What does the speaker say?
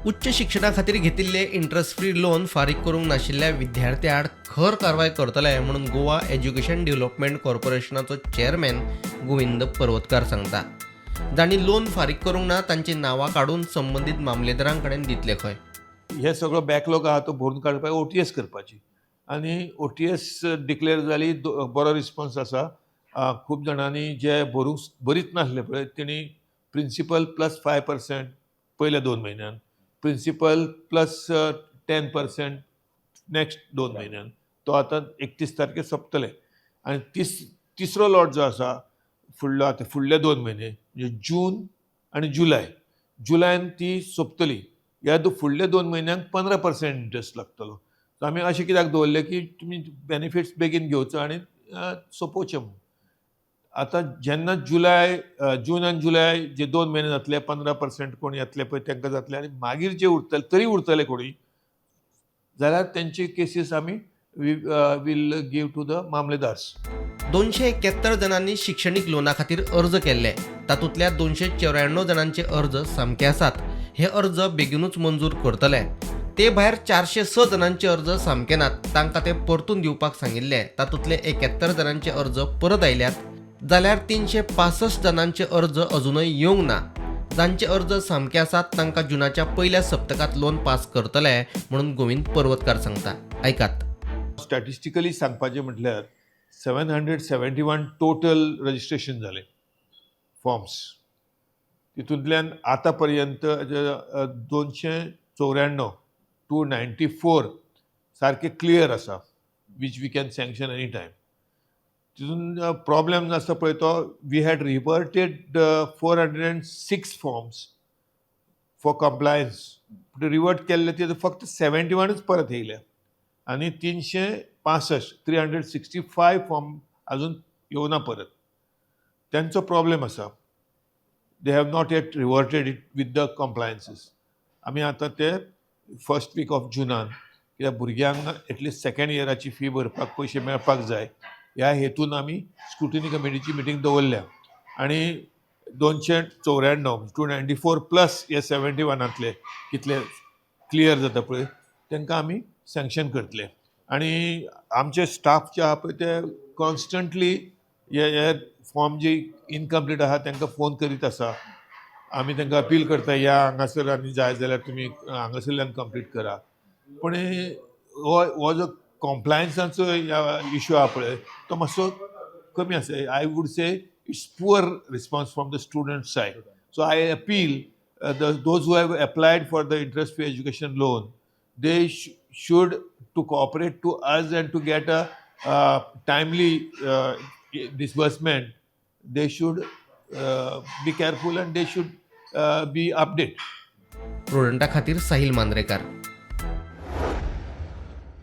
उच्च शिक्षणा खातीर घेतिल्ले इंट्रस्ट फ्री लोन फारीक करूंक नाशिल्ल्या विद्यार्थ्यां आड खर कारवाय करतले म्हणून गोवा एज्युकेशन डेव्हलपमेंट कॉर्पोरेशनाचो चेअरमॅन गोविंद पर्वतकार सांगता. जांणी लोन फारीक करूंक ना तांची नांवां काडून संबंदीत मामलेदारां कडेन दितले खंय. हे सगळो बॅकलॉग आहा तो भरून काडपाक ओटीएस करपाची आनी ओटीएस डिक्लेअर जाली. बरो रिस्पॉन्स आसा. खूब जाणांनी जे भरूंक भरीत नासले पळय, तेणी प्रिंसिपल प्लस 5% पयल्या 2 म्हयन्यान, प्रिंसिपल प्लस 10% नेक्स्ट 2 म्हयन्यान, तो आतां 31 तारखेर सोंपतले. आनी तिसरो लॉट जो आसा फुडलो, आतां फुडले 2 म्हयने म्हणजे जून आनी जुलय, जुलयान ती सोंपतली. ह्या फुडल्या 2 म्हयन्यांक 15% इंट्रस्ट लागतलो. सो आमी अशें कित्याक दवरलें की तुमी बेनिफिट्स बेगीन घेवचो आनी सोंपोवचें म्हणून. आतां जेन्ना जुलय, जून आनी जुलय जे 2 म्हयने जातले, 15% कोण येतले पळय तांकां जातले आनी मागीर जे उरतले, तरी उरतले कोणी जाल्यार तेंचे केसीस आमी will give to the mamlatdars. 271 जाणांनी शिक्षणीक लोना खातीर अर्ज केल्ले. तातूंतल्या 294 जाणांचे अर्ज सामके आसात. हे अर्ज बेगिनूच मंजूर करतले. ते भायर 406 जाणांचे अर्ज सामके नात, तांकां ते परतून दिवपाक सांगिल्ले. तातूंतले 71 जाणांचे अर्ज परत आयल्यात, जाल्यार 365 जाणांचे अर्ज अजुनय येवंक ना. जांचे अर्ज सामके आसात तांकां जुनाच्या पयल्या सप्तकांत लोन पास करतले म्हणून गोविंद पर्वतकार सांगता. आयकात. स्टॅटिस्टिकली सांगपाचें म्हटल्यार 771 total registration जाले फॉर्म्स. तितूंतल्यान आतां पर्यंत 294, 294 सारके क्लियर आसा, which we can sanction any time. तितून प्रॉब्लेम आसता पळय तो we had reverted 406 forms for compliance. Revert केल्ले ते फक्त 71च परत येयले आनी 365, 365 फॉर्म अजून येवना परत. तेंचो प्रॉब्लेम आसा, they have not yet reverted it with the compliances. आमी आतां ते फर्स्ट वीक ऑफ जुनान, कित्याक भुरग्यांक एटलिस्ट सेकंड इयराची फी भरपाक पयशे मेळपाक जाय, ह्या हेतून आमी स्क्रुटिनी कमिटीची मिटींग दवरल्या आनी 294, 294 प्लस हे 71तले कितले क्लियर जाता पळय, तांकां आमी सँक्शन करतले. आनी आमचे स्टाफ जे आहा पळय ते कॉन्स्टंटली हे हे फॉर्म जे इनकम्प्लीट आहा तांकां फोन करीत आसा. आमी तांकां अपील करता, या हांगासर आनी जाय जाल्यार तुमी हांगासरल्यान कंप्लीट करा. पूण हो हो जो कॉम्प्लायन्साचो इशू आहा पळय तो मातसो कमी आसा. I would say it's poor response from the student side. So I appeal the those who have applied for the interest free education loan, they should to cooperate to us and to get a timely disbursement, they should be careful and they should be update. प्रुडंटा खातीर साहिल मांद्रेकार.